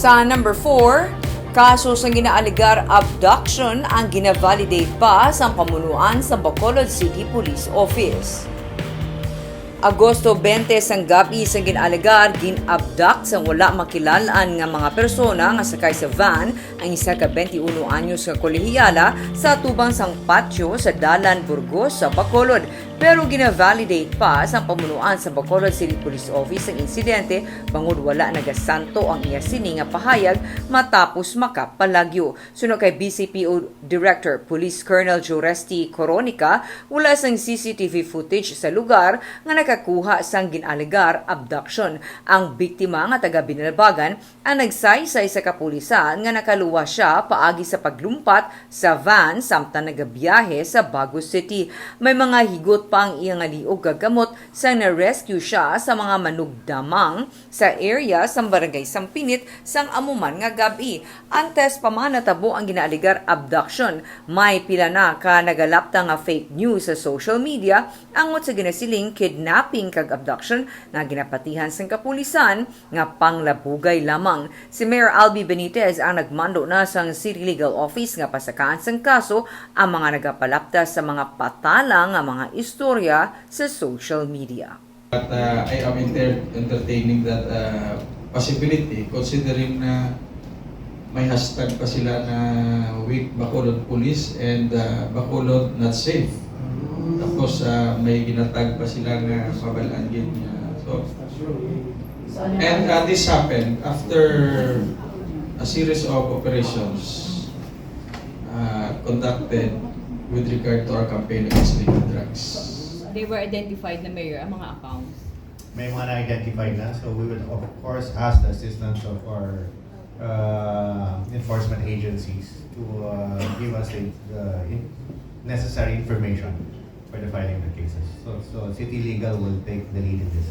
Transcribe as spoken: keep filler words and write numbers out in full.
Sa number four, kaso sang ginaalegar abduction ang ginavalidate pa sang pamunuan sa Bacolod City Police Office. Agosto twenty sang gab-i sang ginaalegar gin-abduct sang wala makilal-an nga mga persona nga sakay sa van ang isa ka twenty-uno anyos nga kolehiyala sa atubang sang patio sa Dalan Burgos sa Bacolod. Pero gina-validate pa sang pamunuan sa Bacolod City Police Office ang insidente bangod wala nagasanto ang iya sini nga pahayag matapos makapalagyo. Suno kay B C P O Director Police Colonel Joresti Coronica, wala sang C C T V footage sa lugar nga nakakuha sang gin-alegar abduction. Ang biktima nga taga Binalbagan ang nagsaysay sa kapulisan nga nakaluwas sia paagi sa paglumpat sa van samtang nagabiyahe sa Bago City. May mga higot pa ang iya nga liog kag kamot sang na-rescue sia sa mga manugdamang sa area sang Barangay Sampinit sang amo man nga gab-i. Antes pa man natabo ang ginaalegar abduction, may pila na ka nagalapta nga fake news sa social media angot sa ginasiling kidnapping kag abduction nga ginapatihan sang kapulisan nga panglabugay lamang. Si Mayor Albi Benitez ang nagmando na sang City Legal Office nga pasakaan sang kaso ang mga nagapalapta sa mga patala nga mga istorya sa social media. But uh, I am enter- entertaining that uh, possibility considering na may hashtag pa sila na with Bacolod Police and uh, Bacolod Not Safe. Tapos uh, may ginatag pa sila nga mabalaan gid nga. So, and uh, this happened after a series of operations uh, conducted with regard to our campaign against illegal drugs. They were identified na, Mayor, ang mga accounts. May mga na-identify na, so we would of course ask the assistance of our uh, enforcement agencies to uh, give us the, the in- necessary information for the filing of the cases. So, so City Legal will take the lead in this.